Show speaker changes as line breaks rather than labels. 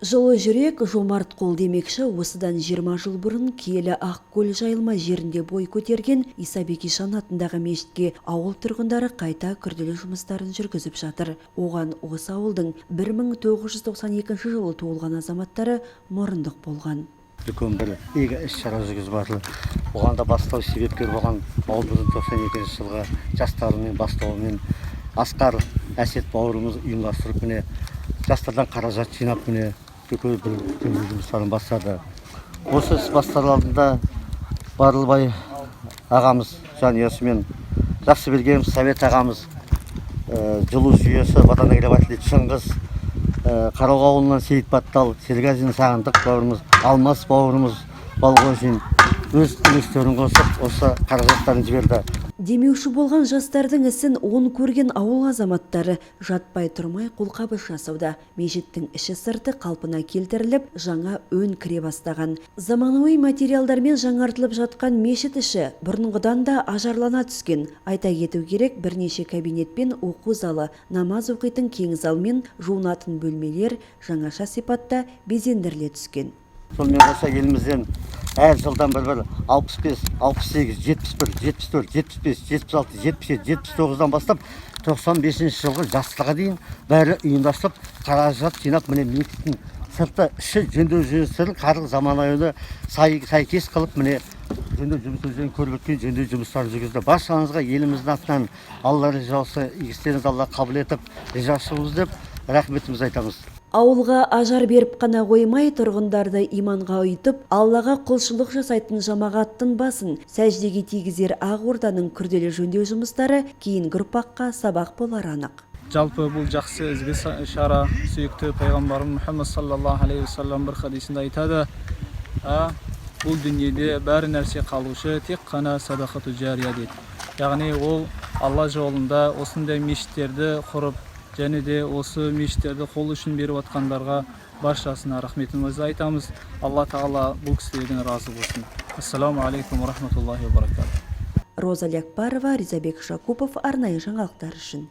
Жылы жүрек, жомарт қол демекші, осыдан 20 жыл бұрын киелі Ақкөл жайылма жерінде бой көтерген Исабек ишан атындағы мешітке ауыл тұрғындары қайта күрделі жұмыстарын жүргізіп жатыр. Оған осы ауылдың 1992 жылы туылған азаматтары мұрындық болған.
Үлкен бір игі іс шара жүргізіп жатыр. Оған да бастау себепкер болған ауылымыздың 92-жылғы жастарының бастауымен Асқар Әсет бауырымыз ұйымдастырып, міне, жастардан қаражат жинап, міне, үлкен бір жөндеу жұмыстарын бастады. Осы іс бастар алдында Барлыбай ағамыз жанұясымен, Жақсыбергенов Совет ағамыз, жылу жүйесі водонагреватель Шыңғыс, Қарауға ауылынан Сейіт Баттал, Серғазин Сағындық бауырымыз, Алмас бауырымыз Балғожин өз үлестерін қосып, осы қаражаттарын жіберді.
Демеуші болған жастардың ісін оң көрген ауыл азаматтары жатпай тұрмай қолқабыс жасауда. Мешіттің іші сырты қалпына келтіріліп, жаңа өң кіре бастаған. Заманауи материалдармен жаңартылып жатқан мешіт іші бұрынғыдан да ажарлана түскен. Айта кету керек, бірнеше кабинет пен оқу залы, намаз оқитын кең зал мен жуынатын бөлмелер жаңаша сипатта безендіріле түскен.
Сонымен қоса елімізден әр жылдан бір 65, 68, 71, 74, 75, 76, 77, 79-дан бастап 95-жылғы жастарға дейін бәрі ұйымдастырып, қаражат жинап, міне, мешіттің сырты, іші жөндеу жұмыстарын қазіргі заманауи сәйкес қылып, міне, жөндеу жұмыс өздерің көріп өткен жөндеу жұмыстарын жүргізді. Баршаңызға еліміздің атынан Алла риза болса, игі істеріңізді Алла қабыл етіп, ризашылығымыз деп рахметімізді айтамыз.
Ауылға ажар беріп қана қоймай, тұрғындарды иманға ұйытып, Аллаға құлшылық жасайтын жамағаттың басын сәждеге тигізер ақ орданың күрделі жөндеу жұмыстары кейінгі ұрпаққа сабақ болары анық.
Жалпы, бұл жақсы, ізгі шара. Сүйікті пайғамбарымыз Мұхаммад саллаллаху алейхи уассалам бір хадисінде айтады: бұл дүниеде бәрі нәрсе қалушы, тек қана садақату жария дейді. Яғни ол Алла жолында осындай мешіттерді құрып және де осы мешіттерді қол ұшын беріп жатқандарға баршасына рахметімізді айтамыз. Алла Тағала бұл кісілерден разы болсын. Ассаламу алейкум рахматуллахи ва баракатух.
Роза Лякпарова, Ризабек Жакупов, арнайы жаңалықтар үшін.